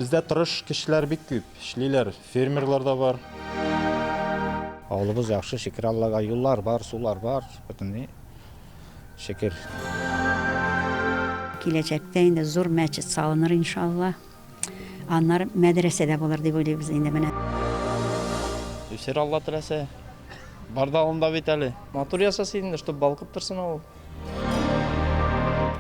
Бездә тырыш кешеләр бик күп, эшлиләр, фермерлар да бар. Авылыбыз яхшы, шөкер Аллага, юллар бар, сулар бар, бөтен ни. Шөкер. Киләчәктә инде зур мәчет салыныр, иншалла. Аннары мәдрәсә дә булыр дип уйлыйбыз инде менә. Үсер Алла теләсә. Бар да алында бит әле. Матур ясаса инде, чтоб балкып торсын авыл.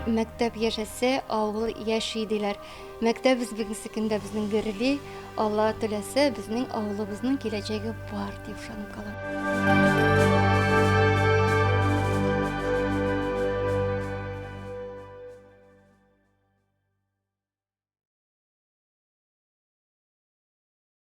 Мәктәп яшәсә, авыл яши диләр. Мәктәбез бүгенге көндә безнең гөрли. Алла теләсә, безнең авылыбызның киләчәге бар дип ышанып калам.